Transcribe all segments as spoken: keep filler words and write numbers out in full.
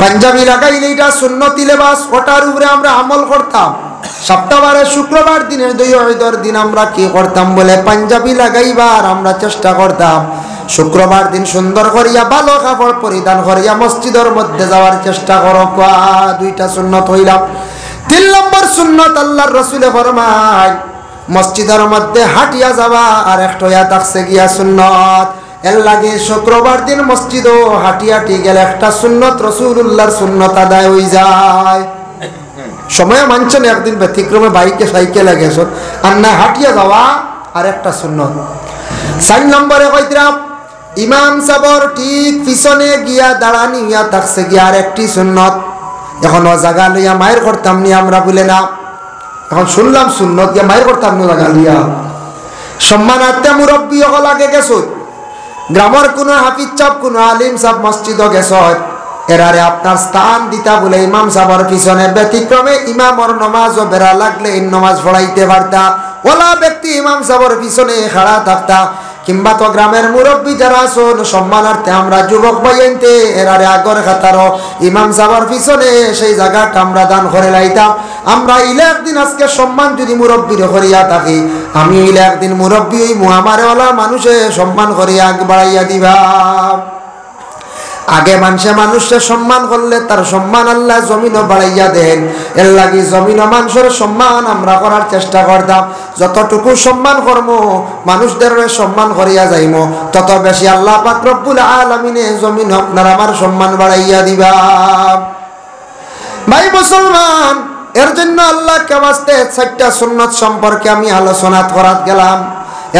পাঞ্জাবি লাগাইলে ইটা সুন্নতি লেবাস, ওটার উপরে আমরা আমল করতাম। সপ্তাহবারে শুক্রবার দিনের দুই ঈদর দিন আমরা কি করতাম বলে পাঞ্জাবি লাগাইবার আমরা চেষ্টা করতাম। শুক্রবার দিন সুন্দর করিয়া ভালো কাপড় পরিধান করিয়া মসজিদর মধ্যে যাওয়ার চেষ্টা করো। কোয়া দুইটা সুন্নত হইলাম। তিন নম্বর সুন্নত, আল্লাহর রসুলে ফরমায়, মসজিদর মধ্যে হাঁটিয়া যাওয়া আর একটা ইয়া থাকছে গিয়া সুন্নত। এর লাগি শুক্রবার দিন মসজিদও হাঁটি হাঁটি গেলে একটা সুন্নত রসুলুল্লাহর সুন্নত আদায় হই যায়। সময় মানছে না, একদিন ব্যতিক্রমে বাইকে সাইকেলে গেছো, আর না হাঁটিয়া যাওয়া আর একটা সুন্নত। চার নম্বরে কইতরাম, ইমাম সাবর ঠিক পিছনে গিয়া দাঁড়ানি ইয়া থাকছে গিয়া আর একটি সুন্নত। এখন ও জাগা লইয়া মাইর করতাম নি আমরা বলে না, এখন শুনলাম সুন্নত গিয়া মাইর করতাম নি জাগা লইয়া। সম্মানার্থে মুরব্বী হকল আগে গেছো, গ্রামর কোনো হাফিজ সাব, কোনো আলিম সাব মসজিদও গেছো, এরারে আপনার স্থান দিতা বলে ইমাম সাবর পিছনে। ব্যতিক্রমে ইমামর নমাজও বেড়া লাগলে এই নমাজ পড়াইতে পারতা, ওলা ব্যক্তি ইমাম সাবর পিছনে খাড়া থাকতা। কিংবা তো গ্রামের মুরব্বী যারা আছইন, সম্মানার্থে আমরা যুবক ভাইয়াইন্তে এরারে আগর কাতারো ইমাম সাবর পিছনে সেই জাগাটা আমরা দান করে লাইতাম। আমরা ইলা একদিন আজকে সম্মান যদি মুরব্বীরে করিয়া থাকি, আমি ইলা একদিন মুরব্বী অইমু, আমারে ওলা মানুষে সম্মান করিয়া আগ বাড়াইয়া দিবা। আগে মানষে মানুষরে সম্মান করলে তার সম্মান আল্লায় জমিনো বাড়াইয়া দেইন। এর লাগি জমিনো মানষর সম্মান আমরা করার চেষ্টা করতাম। যতটুকু সম্মান করমু, মানুষদেররে সম্মান করিয়া যাইমু, তত বেশি আল্লাহ পাক রব্বুল আলামিনে জমিনো আপনার আমার সম্মান বাড়াইয়া দিবা। ভাই মুসলমান, এর জন্য আল্লাহকে বাঁচতে চারটা সুন্নত সম্পর্কে আমি আলোচনা করাত গেলাম।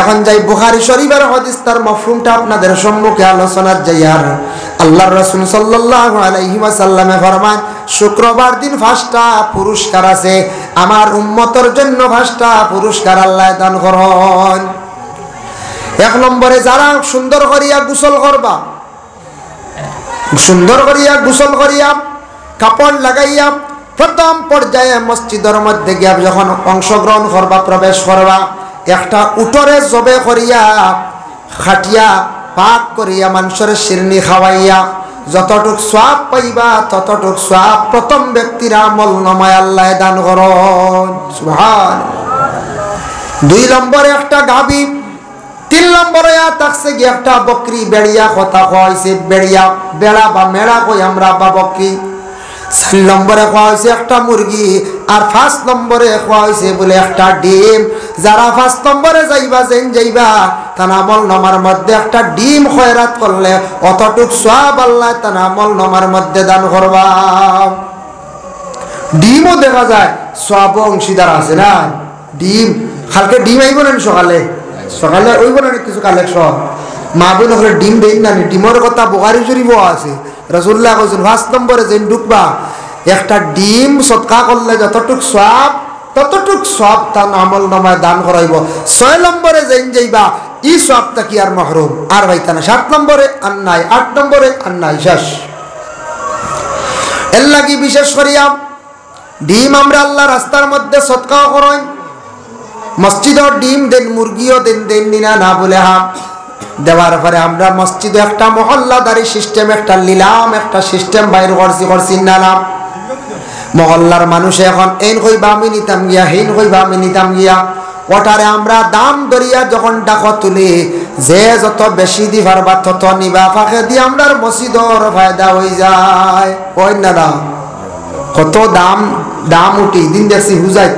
এখন যাই বুখারী শরীফের হাদিস, তার মফহুমটা আপনাদের সম্মুখে আলোচনাত যাইয়ার। আল্লাহর রাসূল সাল্লাল্লাহু আলাইহি ওয়াসাল্লামে ফরমান, শুক্রবার দিন পাঁচটা পুরস্কার আছে, আমার উম্মতর জন্য পাঁচটা পুরস্কার আল্লায় দান করইন। এক নম্বরে যারা সুন্দর করিয়া গোসল করবা, সুন্দর করিয়া গোসল করিয়া, কাপড় লাগাইয়া, প্রথম পর্যায়ে মসজিদর মধ্যে গিয়া যখন অংশগ্রহণ করবা, প্রবেশ করবা, একটা উটরে জবে করিয়া, কাটিয়া, পাক করিয়া, মানষরে শিরনি খাওয়াইয়া, যতটুক সওয়াব পাইবা, ততটুক সওয়াব প্রথম ব্যক্তির আমল নামায় আল্লায় দান করইন। সুবহান। দুই নম্বরে একটা গাভী, তিন নম্বরে ইয়া থাকছে কি একটা বকরি, বেড়িয়া কথা কওয়া হইছে, বেড়িয়া, বেড়া বা মেড়া কই আমরা বা বকরি। চার নম্বরে কওয়া হইছে একটা মুরগি, আর পাঁচ নম্বরে কওয়া হইছে বলে একটা ডিম। যারা পাঁচ নম্বরে যাইবা, যেইন যাইবা, তান আমল নামার মধ্যে একটা ডিম খয়রাত করলে অতটুক সওয়াব আল্লায় তান আমল নামার মধ্যে দান করবা। ডিমও দেখা যায় সওয়াবো অংশীদার আছে না? ডিম, কালকে ডিম আইবো না নি সকালে? সকালে অইবো না নি কিছু কালেকশন? মা বইন অকলে ডিম দেইন না নি? ডিমর কথা বুখারী শরীফো আছে। রাসূলুল্লায় কইছইন, পাঁচ নম্বরে যেইন ঢুকবা, একটা ডিম সদকা করলে যতটুক সওয়াব, ততটুক সওয়াব তান আমল নামায় দান করা অইবো। ছয় নম্বরে যেইন যাইবা, ই সওয়াব থাকি আর মাহরুম, আর পাইতা না। সাত নম্বরে আর নাই, আট নম্বরে আর নাই, শেষ। এর লাগি বিশেষ করিয়া ডিম আমরা আল্লার রাস্তার মধ্যে সদকাও করইন, মসজিদর ডিম দেইন, মুরগিও দেইন, দেইন নি না, না বলে হ্যাঁ। দেওয়ার পরে আমরা মসজিদো একটা মহল্লাদারি system, একটা নিলাম, একটা system বাইর করছি, করছি না, না? মহল্লার মানুষে এখন এইন কইবা আমি নিতাম গিয়া, হেইন কইবা আমি নিতাম গিয়া, ওটারে আমরা দাম ধরিয়া যখন ডাকো তুলি, যে যত বেশি দি পারবা তত নিবা, ফাঁকেদি আমরার মসজিদর ফায়দা অই যায়, অয় না, না? কত দাম, দাম উঠে। ইদিন দেখছি হুজাইত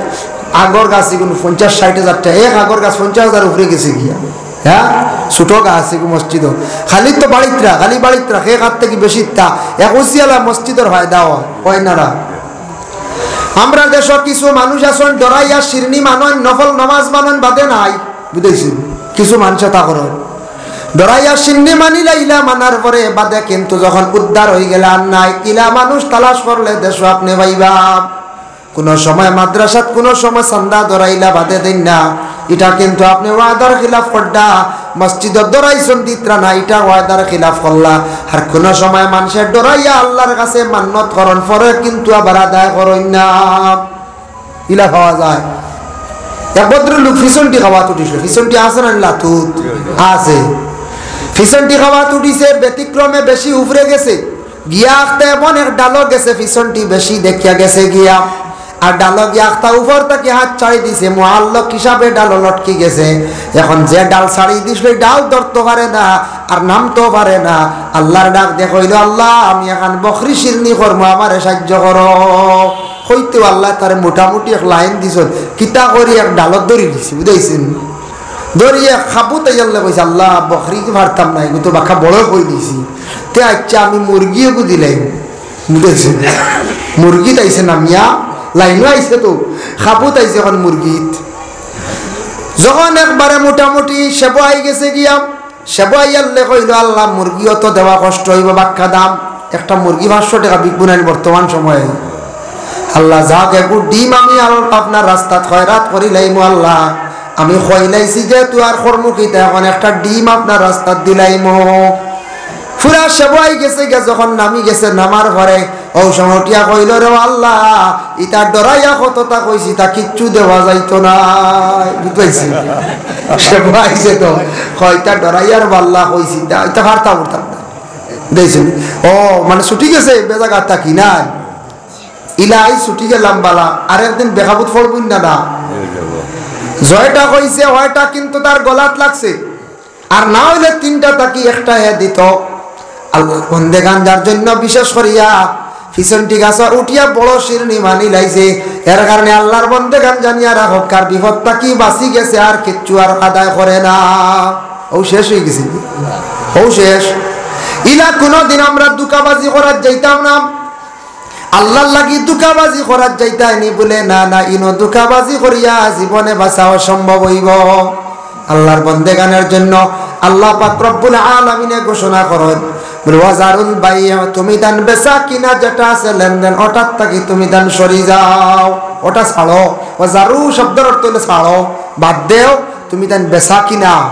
আগর গাছ ইগুন পঞ্চাশ ষাইট হাজার টেকা, এক আগর গাছ পঞ্চাশ হাজার উপরে গেছে গিয়া। হ্যাঁ, ছোট গাছ ইগু মসজিদো। খালি তো বাড়িতরা, খালি বাড়িতরা, কে কার থাকি বেশি তা। এক উসিয়ালা মসজিদর ফায়দা অয়, অয় না, না? আমরার দেশো কিছু মানুষ আছইন, ডরাইয়া শিরনি মানইন, নফল নমাজ মানইন, বাদে নাই। বুঝাইছি? কিছু মানুষ তা করইন। ডরাইয়া শিরনি মানিলা, ইলা মানার পরে বাদে কিন্তু যখন উদ্ধার অই গেলা আর নাই, ইলা মানুষ তালাশ করলে দেশো আপনে পাইবা। কুনু সময় মাদ্রাসাত, কুনু সময় চান্দা ডরাইলা, বাদে দেইন না। ইটা কিন্তু আপনে ওয়াদার খিলাফ করলা। মসজিদো ডরাইছইন, দিতরা না, ইটা ওয়াদার খিলাফ করলা। আর কুনু সময় মানষে ডরাইয়া আল্লার কাছে মান্নত করইন, পরে কিন্তু আবার আদায় করইন না। ইলা পাওয়া যায়। এক ভদ্রলোক পিছনটি খাওয়াত উঠিছিল, পিছনটি আছে না লাতুত? আছে। পিছনটি খাওয়াত উঠিছে, ব্যতিক্রমে বেশি উপরে গেছে। গিয়া আখতা এমন এক ডালো গেছে, পিছনটি বেশি দেখিয়া গেছে গিয়া। আর ডালো গিয়া আখতা উপর থাকি হাত ছাড়ি দিছে, মুআল্লাক হিসাবে ডালো লটকি গেছে। এখন যে ডাল ছাড়ি দিছিল, এই ডাল ধরতো পারে না, আর নামতো পারে না। আল্লার ডাক দিয়া কইলো, "আল্লা, আমি এখান বকরি শিরনি করমু, আমারে সাহায্য করো।" কইতেউ আল্লায় তারে মোটামুটি এক লাইন দিছইন, কিতা করি এক ডালো ধরি দিছে, বুঝাইছইন? ধরিয়া খাবুতাইয়ারলে কইছে, "আল্লা, বকরি কি পারতাম না, এগু তো বাক্কা বড় কই দিছি। তে আইচ্ছা, আমি মুরগি এগু দিলাইমু।" বুঝাইছইন? মুরগিত আইছে নামিয়া, লাইনো আইছে তো, খাবুতাইছে এখন মুরগিত। যখন একবারে মোটামুটি সেবো আই গেছে গিয়া, সেবো আইয়ারলে কইলো, "আল্লা, মুরগিও তো দেওয়া কষ্ট অইবো, বাক্কা দাম, একটা মুরগি পাঁচশো টেকা বিকবো নানি বর্তমান সময়ে।" "আল্লা, যাউক, এগু ডিম আমি আর আপনার রাস্তাত খয়রাত করিলাইমু আল্লা, আমি কইলাইছি যেহেতু আর করমু কিতা, এখন একটা ডিম আপনার রাস্তাত দিলাইমু।" পুরা সেবো আই গেছে গিয়া, যখন নামি গেছে, নামার পরে অউ সময় উঠিয়া কইলো, "রে আল্লা, ইতা ডরাইয়া কততা কইছি, তা কিচ্ছু দেওয়া যাইতো নায়।" বুঝাইছইন? সেবো আইছে তো, কয়, "ইতা ডরাইয়ার বাল্লা কইছি, তা ইতা পারতাম উঠতাম না।" বুঝাইছইন? ও, মানে ছুটি গেছে, বেজাগাত থাকি না। ইলা আইজ ছুটি গেলাম বালা, আরেকদিন বেখাবুত পড়বইন না, না। জয়টা কইছে, হয়টা কিন্তু তার গলাত লাগছে। আর না অইলে তিনটা থাকি একটা হে দিত। আল্লার বন্দেগান যার জন্য বিশেষ করিয়া পিছনটি গাছর উঠিয়া বড় শিরনি মানিলাইছে, এর কারণে আল্লার বন্দেগান জানিয়া রাখউক্কা, বিপদ থাকি বাঁচি গেছে, আর কিচ্ছু আর আদায় করে না। অউ শেষ অই গেছে, অউ শেষ। ইলা কুনুদিন আমরা ধুকাবাজি করাত যাইতাম না। আল্লার লাগি ধুকাবাজি করাত যাইতায় নি? বলে, "না, না, ইনো ধুকাবাজি করিয়া জীবনে বাঁচা অসম্ভব অইবো।" আল্লার বন্দেগানের জন্য আল্লা পাক রব্বুল আলামিনে ঘোষণা করইন, বলে, "ওয়াজারুল বাইয়া, তুমি তান বেচা কিনা যেটা আছে লেনদেন, ওটার থাকি তুমি তান সরি যাও, ওটা ছাড়ো।" ওয়াজারু শব্দর অর্থ অইলো ছাড়ো, বাদ দেও, তুমি তান বেচা কিনা।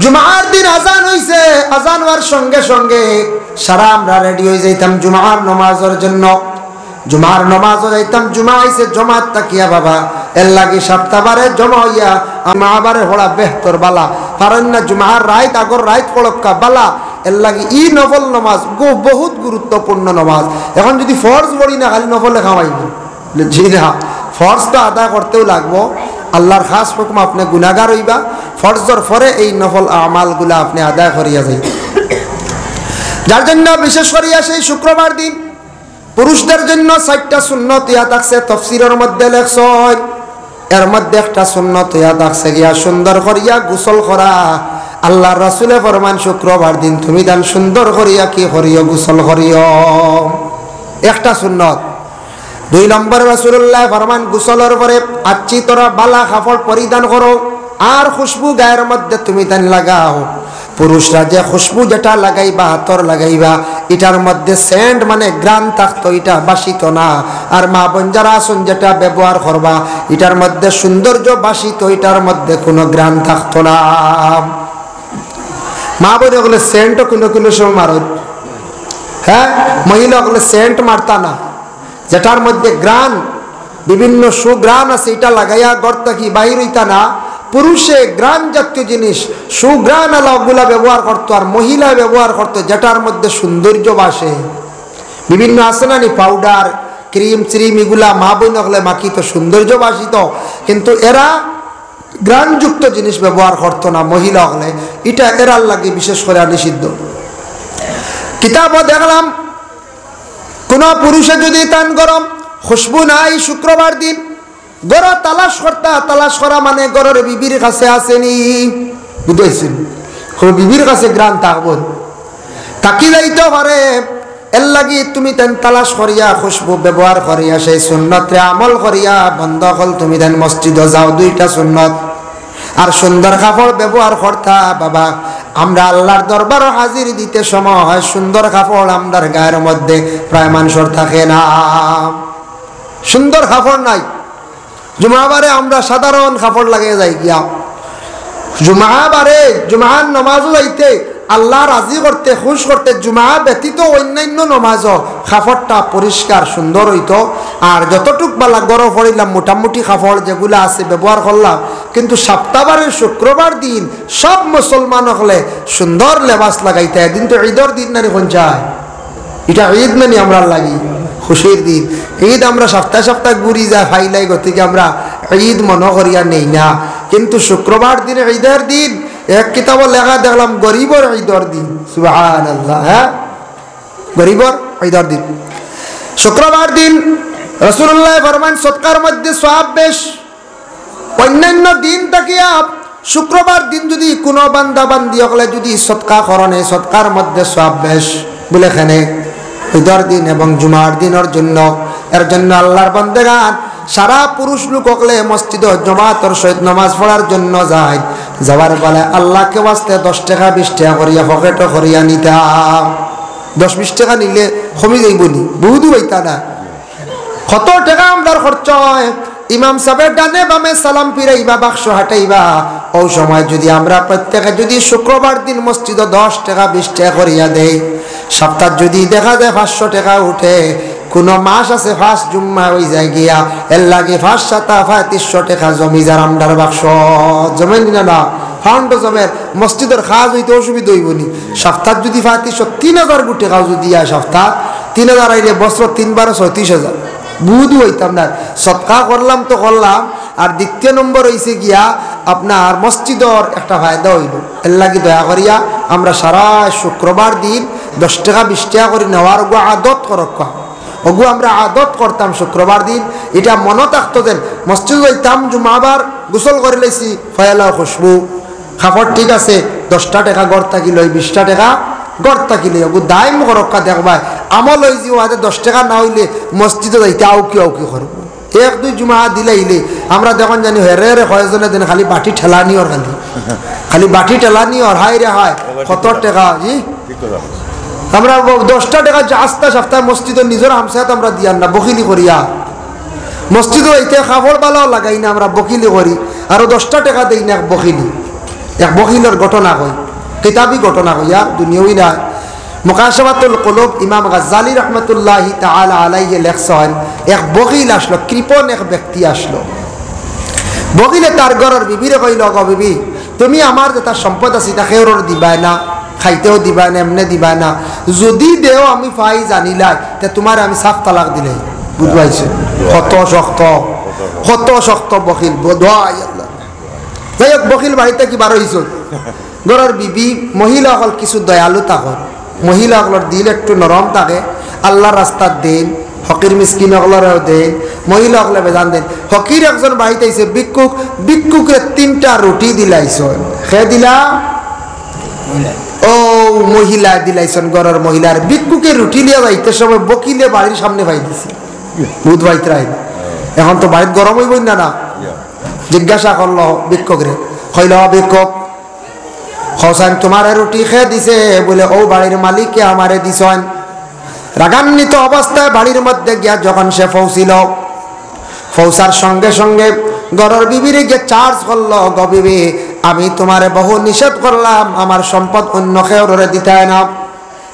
জুমার দিন আজান অইছে, আজান অওয়ার সঙ্গে সঙ্গে সারা আমরা রেডি অই যাইতাম জুমার নমাজর জন্য। জুমার নমাজো যাইতাম, জুমা আইছে জমাত থাকিয়া বাবা, এর লাগি সাপ্তা বারে জমা অইয়া, জুমা বারে পড়া বেহতর বালা। কারণ না, জুমার রাইত, আগর রাইত পড়উক্কা বালা, এর লাগি ই নফল নমাজ গু-, বহুত গুরুত্বপূর্ণ নমাজ। এখন যুদি ফরজ পড়ি না, খালি নফলে কামাইবো। জি না, ফরজ তো আদায় করতেউ লাগবো। আল্লার খাস হুকুম, আপনে গুনাগার অইবা, ফরজর পরে এই নফল আমালগুলা আপনে আদায় করিয়া যাইবা। যার জন্য বিশেষ করিয়া সেই শুক্রবার দিন পুরুষদের জন্য চাইরটা সুন্নত ইয়া থাকছে, তফসিরর মধ্যে লেখছইন। এর মধ্যে একটা সুন্নত ইয়া থাকছে গিয়া সুন্দর করিয়া গোসল করা। আল্লার রাসুলে ফরমান, শুক্রবার দিন তুমি তান সুন্দর করিয়া কি করিও? গোসল করিও। একটা সুন্নত। দুই নম্বর, রাসুলুল্লায় ফরমান, গোসলর পরে আচ্ছি তরা বালা কাপড় পরিধান করো, আর খুশবু গায়ের মধ্যে তুমি তান লাগাও। পুরুষরা যে খুশবু যেটা লাগাইবা, আতর লাগাইবা, ইটার মধ্যে সেন্ট মানে ঘ্রাণ থাকতো, ইটা বাসিত না। আর মা বোন যারা আছইন, যেটা ব্যবহার করবা, ইটার মধ্যে সৌন্দর্য বাসিত, ইটার মধ্যে কুনু ঘ্রাণ থাকতো না। মা বোন অকলে সেন্টও কুনু কুনু সময় মারইন, হ্যাঁ, মহিলা অকলে সেন্ট মারতা না, যেটার মধ্যে ঘ্রাণ, বিভিন্ন সুঘ্রাণ আছে, ইটা লাগাইয়া ঘর থাকি বাহির অইতা না। পুরুষে ঘ্রাণ জাতীয় জিনিস, সুঘ্রাণ আলা অগুলা ব্যবহার করতো, আর মহিলায় ব্যবহার করতো যেটার মধ্যে সৌন্দর্য বাসে। বিভিন্ন আছে না নি, পাউডার, ক্রিম, শ্রিম, ইগুলা মা বোন অকলে মাখিতো, সৌন্দর্য বাসিত, কিন্তু এরা ঘ্রাণযুক্ত জিনিস ব্যবহার করতো না মহিলা অকলে, ইটা এরার লাগি বিশেষ করিয়া নিষিদ্ধ। কিতাবো দেখলাম, কুনু পুরুষে যুদি তান ঘরো খুশবু নাই, শুক্রবার দিন ঘরো তালাশ করতা, তালাশ করা মানে ঘরর বিবির কাছে আছে নি, বুঝাইছইন? ও বিবির কাছে ঘ্রাণ থাকবো, থাকি যাইতো পারে। এর লাগি তুমি তান তালাশ করিয়া, খুশবু ব্যবহার করিয়া, সেই সুন্নতরে আমল করিয়া, বন্দা অকল তুমি তান মসজিদো যাও, দুইটা সুন্নত। আর সুন্দর কাপড় ব্যবহার করতা বাবা, আমরা আল্লার দরবারো হাজির দিতে সময় সুন্দর কাপড় আমরার গায়ের মধ্যে প্রায় মানষর থাকে না, সুন্দর কাপড় নাই। জুমাবারে আমরা সাধারণ কাপড় লাগাইয়া যাই গিয়া। জুমাবারে, জুমার নমাজো যাইতে, আল্লা রাজি করতে, খুশ করতে, জুমা ব্যতীত অন্যান্য নমাজো কাপড়টা পরিষ্কার সুন্দর অইতো। আর যতটুক বালা ঘরো পড়িলাম, মোটামুটি কাপড় যেগুলা আছে ব্যবহার করলাম, কিন্তু সাপ্তাবারের শুক্রবার দিন সব মুসলমান অকলে সুন্দর লেবাস লাগাইতা। এদিন তো ইদর দিন নানি, কুন চায়? ইটা ঈদ নানি আমরার লাগি? খুশির দিন। ঈদ আমরা সপ্তাহে সপ্তাহে ঘুরি যাই, ফাইলাই, গতিকে আমরা ঈদ মনো করিয়া নেই না। কিন্তু শুক্রবার দিন, ঈদের দিন, এক কিতাবো লেখা দেখলাম, গরিবর ঈদর দিন। সুবহানাল্লাহ, হ্যাঁ, গরিবর ঈদর দিন। শুক্রবার দিন রাসূলুল্লাহ ফরমাইন, সদকার মধ্যে সওয়াব বেশ। অন্যান্য দিন থাকিয়া শুক্রবার দিন যুদি কুনু বান্দা বান্দি অকলে যুদি সদকা করইন, এই সদকার মধ্যে সওয়াব বেশ। বুলে কেনে? ঈদর দিন এবং জুমার দিনর জন্য। এর জন্য আল্লার বান্দেগান, সারা পুরুষ লোক অকলে মসজিদো জমাতর সহিত নামাজ পড়ার জন্য যাইন। যাওয়ার বেলায় আল্লাকে ওয়াস্তে দশ টেকা বিশ টেকা করিয়া পকেটো করিয়া নিতা। দশ বিশ টেকা নিলে কমি যাইবো নি? বহুদউ অইতা না? কত টেকা আমরার খরচ অয়। ইমাম সাবে ডানে বামে সালাম ফিরাইবা, বাক্স হাটাইবা। অউ সময় যুদি আমরা প্রত্যেকে যুদি শুক্রবার দিন মসজিদো দশ টেকা বিশ টেকা করিয়া দেই, সপ্তাত যুদি দেখা যায় পাঁচশো টেকা উঠে, কুনু মাস আছে পাঁচ জুম্মা অইযায় গিয়া, এরলাগি পাঁচ সাতা পঁয়ত্রিশশো টেকা জমি যার আমরার বাক্স। জমে নি না? না, ফান্ড জমের, মসজিদর কাজ অইতে অসুবিধা অইবো নি? সপ্তাত যুদি পঁয়ত্রিশশো, তিন হাজার গুটি কাজ যুদি আয় সপ্তাত, তিন হাজার আইলে বছরো তিনবারো ছয়ত্রিশ হাজার। বহুদউ অইতাম না, সদকা করলাম তো করলাম, আর দ্বিতীয় নম্বর অইছে গিয়া আপনার মসজিদর একটা ফায়দা অইলো। এরলাগি দয়া করিয়া আমরা সারা শুক্রবার দিন দশ টেকা বিশ টেকা করি নেওয়ার অগু আদত করউক্কা। অগু আমরা আদত করতাম শুক্রবার দিন, ইটা মনো থাকতো যেন মসজিদো যাইতাম, জুমাবার গোসল করিলাইছি, ফয়লা খুশবু, কাপড় ঠিক আছে, দশটা টেকা ঘর থাকি লই, বিশটা টেকা ঘর থাকি লই, অগু দাইম করউক্কা দেখবায়, আমল অইযিবো। আদে দশ টেকা না অইলে মসজিদো যাইতে আউকি আউকি করবো। এক দুই জুমা দিলাইলে আমরা দেখইন জানি হেরে হেরে কয়জনে দেইন, খালি বাটি ঠেলানি অর, খালি, খালি বাটি ঠেলানি অর, হায় রে হায়, কত টেকা, জি? আমরা ব-, দশটা টেকা যে আস্তা সপ্তাহে মসজিদর নিজর হামসায়াত আমরা দিয়ার না, বখিলি করিয়া। মসজিদো যাইতে কাপড় বালাও লাগাই না, আমরা বখিলি করি। আরো দশটা টেকা দেই না, এক বখিলি, এক বখিলর ঘটনা কই, কিতাবি ঘটনা কই, আর দুনিয়াবি না। মুকাশাফাতুল কুলুব ইমাম গাজ্জালী রহমতুল্লাহি তাআলা আলাইহি লেখছইন, এক বখিল আছলো, কৃপণ এক ব্যক্তি আছলো। বখিলে তার ঘরর বিবিরে কইলো, "গো বিবি, তুমি আমার যেটা সম্পদ আছে, ইটা কেউরর দিবায় না, খাইতেও দিবায় না, এমনে দিবায় না। যুদি দেও আমি পাই জানিলাই, তে তুমারে আমি সাফ তালাক দিলাই।" বুঝবাইছো? কত শক্ত, কত শক্ত বখিল, ব-, দোয়াই আল্লাহ। যাই হোক, বখিল বাড়িত থাকি বার অইছইন। ঘরর বিবি, মহিলা অকল কিছু দয়ালু থাকইন, মহিলা অকলর দিল একটু নরম থাকে, আল্লার রাস্তাত দেইন, ফকির মিসকিন অকলরেও দেইন, মহিলা অকলে বেজান দেইন। ফকির একজন বাড়িত আইছে, ভিক্ষুক, ভিক্ষুকরে তিনটা রুটি দিলাইছইন। কে দিলা? অউ মহিলায় দিলাইছইন, ঘরর মহিলার। ভিক্ষুকে রুটি লইয়া যাইতে সময় বখিলে বাড়ির সামনে পাই দিছে। বুঝবাইত্রাই। এখন তো বাড়িত গরম অইবো না, না? জিজ্ঞাসা করলো ভিক্ষুকরে, কইলো, "ভিক্ষুক, কওছাইন তুমারে রুটি কে দিছে?" বুলে, "অউ বাড়ির মালিকে আমারে দিছইন।" রাগান্বিত অবস্থায় বাড়ির মধ্যে গিয়া যখন সে পৌঁছিল, পৌঁছার সঙ্গে সঙ্গে ঘরর বিবিরে গিয়া চার্জ করলো, "গো বিবি, আমি তুমারে বহু নিষেধ করলাম, আমার সম্পদ অন্য কেউররে দিতায় না,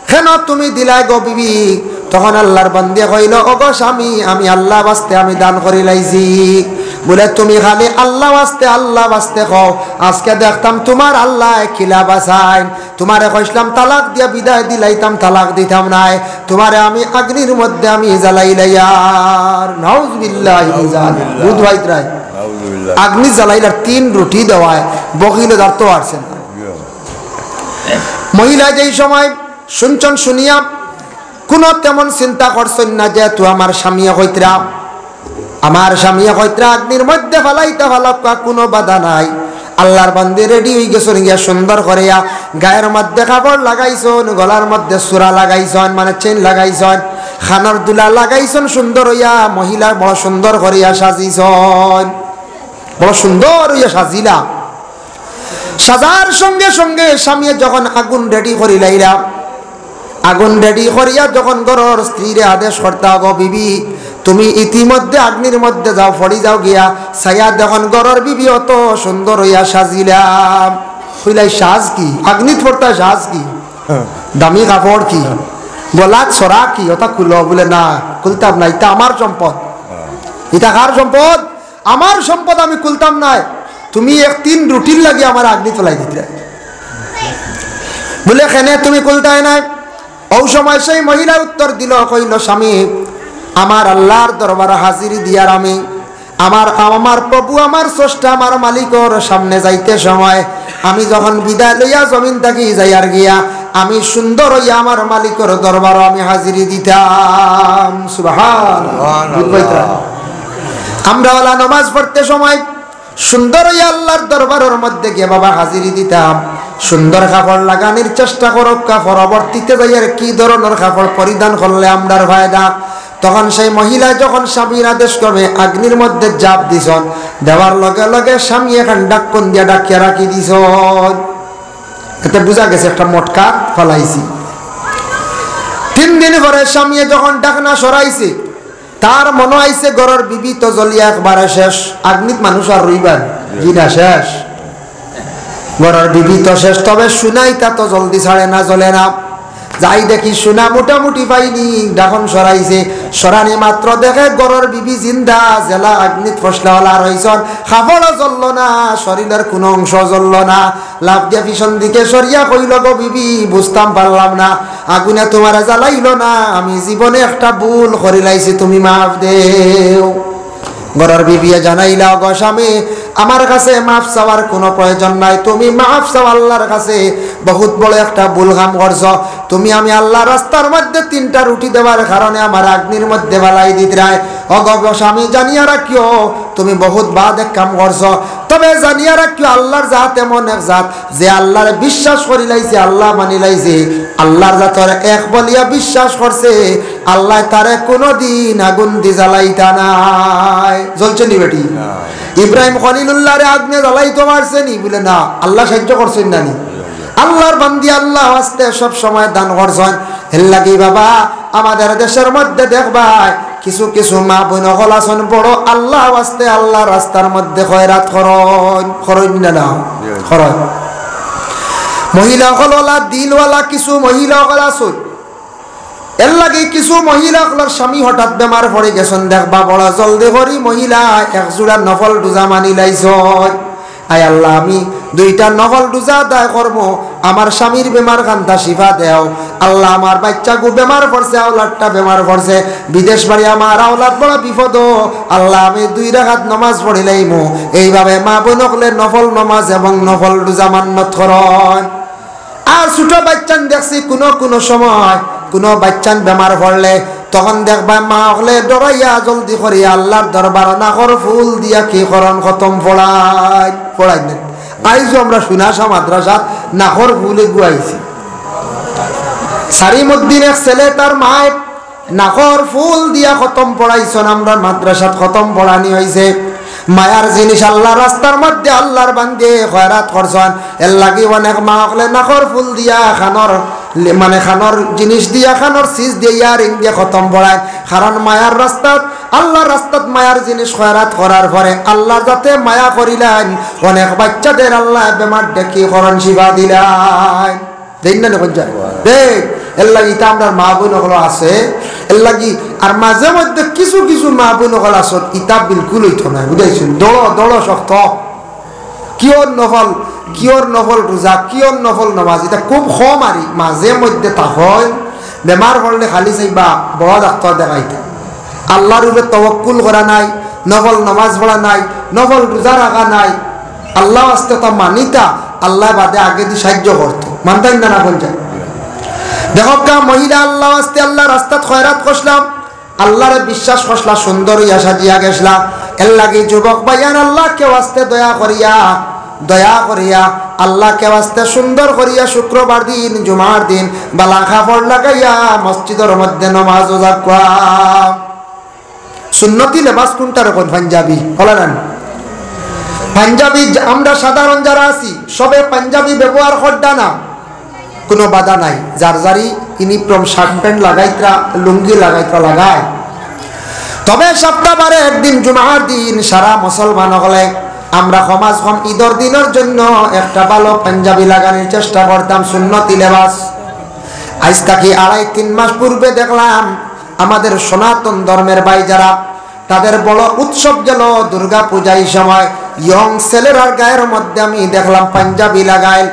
কেন তুমি দিলায় গো বিবি?" তখন আল্লার বান্দিয়ে কইলো, "ওগো স্বামী, আমি আল্লা ওয়াস্তে আমি দান করিলাইছি।" বুলে, "তুমি খালি আল্লা ওয়াস্তে, আল্লা ওয়াস্তে কও, আজকে দেখতাম তুমার আল্লায় কিলা বাঁচাইন। তুমারে কইছলাম তালাক দিয়া বিদায় দিলাইতাম, তালাক দিতাম নায়, তুমারে আমি আগ্নির মধ্যে আমি জ্বালাইলাইয়ার।" নাউজুবিল্লাহি মিন জালিক। বুঝবাইত্রাই। নাউজুবিল্লাহ। আগ্নি জ্বালাইলার, তিন রুটি দেওয়ায় বখিলে ধরতে পারছে না। মহিলা যেই সময় শুনছইন, শুনিয়া কুনু তেমন চিন্তা করছইন না, যেহেতু আমার স্বামীয়ে কইতরা, আমার স্বামীয়ে কইতরা আগ্নির মধ্যে ফালাইতা ফালাউক্কা, কুনু বাধা নাই। আল্লার বান্দি রেডি অইগেছইন গিয়া সুন্দর করিয়া, গায়ের মধ্যে কাপড় লাগাইছইন, গলার মধ্যে চূড়া লাগাইছইন, মানে চেইন লাগাইছইন, কানর দুলা লাগাইছইন সুন্দর অইয়া, মহিলা বড় সুন্দর করিয়া সাজিছইন, বড় সুন্দর অইয়া সাজিলা। সাজার সঙ্গে সঙ্গে স্বামীয়ে যখন আগুন রেডি করিলাইলা, আগুন রেডি করিয়া যখন ঘরর স্ত্রীরে আদেশ করতা, "গো বিবি, তুমি ইতিমধ্যে আগ্নির মধ্যে যাও, পড়ি যাও গিয়া।" চাইয়া দেখইন ঘরর বিবি অত সুন্দর অইয়া সাজিলা। কইলা, "সাজ কি? আগ্নিত পড়তা সাজ কি? দামি কাপড় কি? গলাত চূড়া কি? ওটা খুলো।" বুলে, "না, খুলতাম না, ইটা আমার সম্পদ।" "ইটা কার সম্পদ?" "আমার সম্পদ আমি খুলতাম নায়, তুমি এক তিন রুটির লাগি আমার আগ্নিত ফালাই দিতরায়।" বুলে, "কেনে তুমি খুলতায় নায়?" অউ সময় সেই মহিলা উত্তর দিল, কইল, "স্বামী, আমার আল্লার দরবারো হাজিরি দিয়ার আমি আমার, আমার প্রভু, আমার স্রষ্টা, আমার মালিকর সামনে যাইতে সময় আমি যখন বিদায় লইয়া জমিন থাকি যাইয়ার গিয়া, আমি সুন্দর অইয়া আমার মালিকর দরবারো আমি হাজিরি দিতাম।" সুবহানাল্লাহ। সুবহানাল্লাহ। বুঝবায় তো? আমরা অলা নমাজ পড়তে সময় সুন্দর অইয়া আল্লার দরবারর মধ্যে গিয়া বাবা হাজিরি দিতাম। সুন্দর কাপড় লাগানির চেষ্টা করউক্কা, পরবর্তীতে যাইয়ার কি ধরনর কাপড় পরিধান করলে আমরার ফায়দা। তখন সেই মহিলা যখন স্বামীর আদেশ ক্রমে আগ্নির মধ্যে ঝাঁপ দিছন, দেওয়ার লগে লগে স্বামী এখান ঢাক্কন দিয়া ঢাকিয়া রাখি দিছন। এতে বুঝা গেছে একটা মটকা ফালাইছি। তিন দিন পরে স্বামীয়ে যখন ঢাকনা সরাইছে, তার মনো আইছে ঘরর বিবি তো জ্বলিয়া একবারে শেষ, আগ্নিত মানুষ আর রইবার জি না, শেষ। ঘরর বিবি তো শেষ, তবে সোনা ইতা তো জলদি ছাড়ে না, জ্বলে না। যাই দেখি সোনা মোটামুটি পাইনি, ঢাকন সরাইছে, সরানি মাত্র দেখে ঘরর বিবি জিন্দা, যেলা আগ্নিত ফসলা অলা রইছন, কাপড়ও জ্বলল না, শরীরর কুনু অংশ জ্বলল না। লাফ দিয়া পিছন দিকে সরিয়া কইল, "গো বিবি, বুঝতাম পারলাম না, আগুনে তুমারে জ্বালাইল না, আমি জীবনে একটা ভুল করিলাইছি, তুমি মাফ দেও।" ঘরর বিবিয়ে জানাইলা, "গো স্বামী, আমার কাছে মাফ চাওয়ার কুনু প্রয়োজন নাই, তুমি মাফ চাও আল্লার কাছে, বহুত বড় একটা ভুল কাম করছো। তুমি আমি আল্লার রাস্তার মধ্যে তিনটা রুটি দেওয়ার কারণে আমার আগ্নির মধ্যে ফালাই দিতরায়। ও গো স্বামী, জানিয়া রাখিও, তুমি বহুত বাদ এক কাম করছো, তবে জানিয়া রাখিও আল্লার জাত এমন এক জাত, যে আল্লারে বিশ্বাস করিলাইছে, আল্লা মানিলাইছে, আল্লার জাতরে এক বলিয়া বিশ্বাস করছে, আল্লায় তারে কুনুদিন আগুন দি জ্বালাইতা নায়।" জ্বলছে নি বেটি? ইব্রাহিম খলিলুল্লাহরে আগুনে জ্বালাইতো পারছে নি? বুলে না। আল্লায় সাহায্য করছইন না নি? আল্লার বান্দি আল্লার ওয়াস্তে সব সময় দান করছইন। এরলাগি বাবা, আমাদের দেশর মধ্যে দেখবায়, কিছু কিছু মা বইন অকল আছইন, বড় আল্লার ওয়াস্তে আল্লার রাস্তার মধ্যে খয়রাত করইন, করইন না, না? করইন। মহিলা অকল অলা দিলওয়ালা কিছু মহিলা অকল আছইন। এরলাগি কিছু মহিলা অকলর স্বামী হঠাৎ বেমার পড়ি গেছইন, দেখবা বড় জলদি করি মহিলা এক জুড়া নফল রুজা মানিলাইছইন। আয় আল্লা, আমি দুইটা নফল রুজা আদায় করমু, আমার স্বামীর বেমার খানতা শিফা দেও। আল্লা, আমার বাইচ্চাগু বেমার পড়ছে, আওলাদটা বেমার পড়ছে, বিদেশ বাড়ি আমার আওলাদ বড় বিপদ। আল্লা, আমি দুই রাকাত নমাজ পড়িলাইমু। এইভাবে মা বইন অকলে নফল নমাজ এবং নফল রুজা মান্নত করইন। আর ছোট বাইচ্চান দেখছি কুনু কুনু সময় কুনু বাইচ্চান বেমার পড়লে তখন দেখবা মা অকলে ডরাইয়া জলদি করিয়া আল্লার দরবারো নাকর ফুল দিয়া কি করইন, খতম পড়াইন, পড়াইন না। আইজও আমরা সুনাশা মাদ্রাসাত নাকর ফুল এগু আইছি। সারিমুদ্দিন এক ছেলে, তার মায় নাকর ফুল দিয়া খতম পড়াইছইন, আমরার মাদ্রাসাত খতম পড়ানি অইছে। মায়ার জিনিস আল্লার রাস্তার মধ্যে আল্লার বান্দিয়ে খয়রাত করছইন। এরলাগি অনেক মা অকলে নাকর ফুল দিয়া, কানর, মানে কানর জিনিস দিয়া, কানর চিজ দিয়া, ইয়ারিং দিয়া খতম পড়াইন। কারণ মায়ার রাস্তাত, আল্লার রাস্তাত মায়ার জিনিস খয়রাত করার পরে আল্লার জাতে মায়া করিলাইন। অনেক বাইচ্চাদের আল্লায় বেমার দেখি করইন শিফা দিলাইন। দেইন না নি কইন যায়? দেইন। এরলাগি ইতা আমরার মা বইন অকল আছে, এরলাগি আর মাঝে মধ্যে কিছু কিছু মা বইন অকল আছইন, ইতা বিলকুল অইতো নায়, বুঝাইছইন? দড়ো, দড়ো শক্ত। কিয়র নফল, কিয়র নফল রুজা, কিয়র নফল নমাজ, ইতা খুব কম আরি, মাঝে মধ্যে থাকইন। বেমার পড়লে খালি চাইবা বড় ডাক্তার দেখাইতা। আল্লার উপরে তওয়াক্কুল করা নাই, নফল নমাজ পড়া নাই, নফল রুজা রাখা নাই, আল্লার ওয়াস্তে তা মানিতা, আল্লায় বাদে আগেদি সাহায্য করতো। মানতাইন না, না কইন যায়? দেখউক্কা, মহিলা আল্লার ওয়াস্তে আল্লার রাস্তাত খয়রাত করছলা, আল্লারে বিশ্বাস করছলা, সুন্দর অইয়া সাজিয়া গেছলা। এরলাগি যুবক ভাইয়াইন, আল্লাকে ওয়াস্তে দয়া করিয়া, দয়া করিয়া, আল্লাকে ওয়াস্তে সুন্দর করিয়া শুক্রবার দিন, জুমার দিন, বালা কাপড় লাগাইয়া মসজিদর মধ্যে নমাজো যাউক্কা। সুন্নতি লেবাস কুনটারে কইন? পাঞ্জাবি। অলা না নি? পাঞ্জাবি, যা-, আমরা সাধারণ যারা আছি, সবে পাঞ্জাবি ব্যবহার কররা না, কুনু বাধা নাই। যার যারই uniform shirt pant লাগাইতরা, লুঙ্গি লাগাইতরা লাগাইন। তবে সপ্তাবারে একদিন জুমার দিন সারা মুসলমান অকলে আমরা কমাজ কম ইদর দিনর জন্য একটা ভালো পাঞ্জাবি লাগানির চেষ্টা করতাম, সুন্নতি লেবাস। আইজ থাকি আড়াই তিন মাস পূর্বে দেখলাম আমাদের সনাতন ধর্মের ভাই যারা, তাদের বড় উৎসব গেল দুর্গা পূজা, ই সময় young ছেলেরার গায়ের মধ্যে আমি দেখলাম পাঞ্জাবি লাগাইল।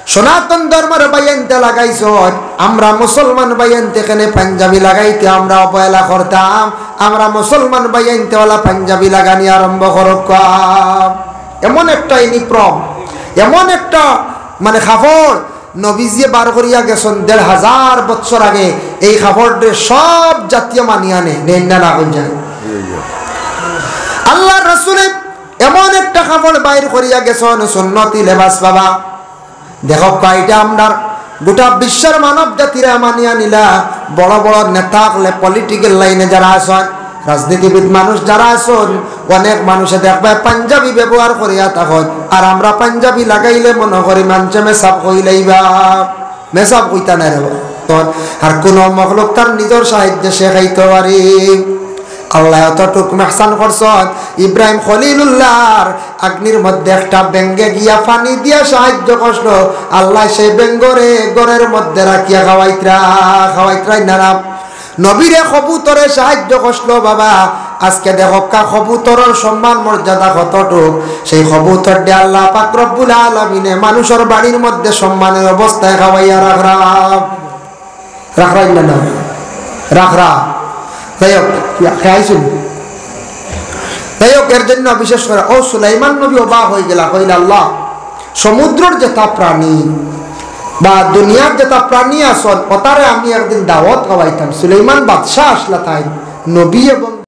সনাতন ধর্মর ভাইয়াইন্তে লাগাইছইন, আমরা মুসলমান ভাইয়াইন্তে কেনে পাঞ্জাবি লাগাইতে আমরা অবহেলা করতাম, আমরা মুসলমান ভাইয়াইন্তে অলা পাঞ্জাবি লাগানি আরম্ভ করউক্কা। এমন একটা ইউনিফর্ম, এমন একটা মানে কাপড়, নবীজিয়ে বার করিয়া গেছইন দেড় হাজার বছর আগে, এই কাপড়রে সব জাতিয়ে মানিয়া নে, নেইন না, না কইন যায়। আল্লাহর রসুলে এমন একটা কাপড় বাইর করিয়া গেছইন, সুন্নতি লেবাস বাবা। দেখউক্কা, ইটা আমরার গোটা বিশ্বর মানব জাতিরে মানিয়া নিলা। বড় বড় নেতা অকলে, পলিটিক্যাল লাইনে যারা আছইন, রাজনীতিবিদ মানুষ যারা আছইন, অনেক মানুষে দেখবায় পাঞ্জাবি ব্যবহার করিয়া থাকইন, আর আমরা পাঞ্জাবি লাগাইলে মনো করি মানষে মেসাব কইলাইবা, মেসাব কইতা নায় রে বা। তখন আর কুনু মখলুক তার নিজর সাহায্যে সে খাইতো পারি। আল্লায় অতটুক মেহসান করছইন, ইব্রাহিম খলিলুল্লাহর আগ্নির মধ্যে একটা বেঙ্গে গিয়া পানি দিয়া সাহায্য করলো। আল্লায় সেই বেঙ্গরে ঘরর মধ্যে রাখিয়া খাওয়াইতরা, খাওয়াইতরা ইনারা। নবীরে কবুতরে সাহায্য করলো বাবা। আজকে দেখউক্কা কবুতরর সম্মান মর্যাদা কতটুক, সেই কবুতররে আল্লাহ পাক রব্বুল আলামিনে মানুষর বাড়ির মধ্যে সম্মানের অবস্থায় খাওয়াইয়া রাখরা। রাখরা ইলা না? রাখরা। যাই হোক, ইয়া, খেয়াইছইন। যাই হোক, এর জন্য বিশেষ করে ও সুলাইমান নবী অবাক অইগেলা, কইলা, "আল্লাহ, সমুদ্রর যেতা প্রাণী বা দুনিয়ার যেতা প্রাণী আছইন, অতারে আমি একদিন দাওয়াত খাওয়াইতাম।" সুলাইমান বাদশাহ আছলা তাইন, নবী এবং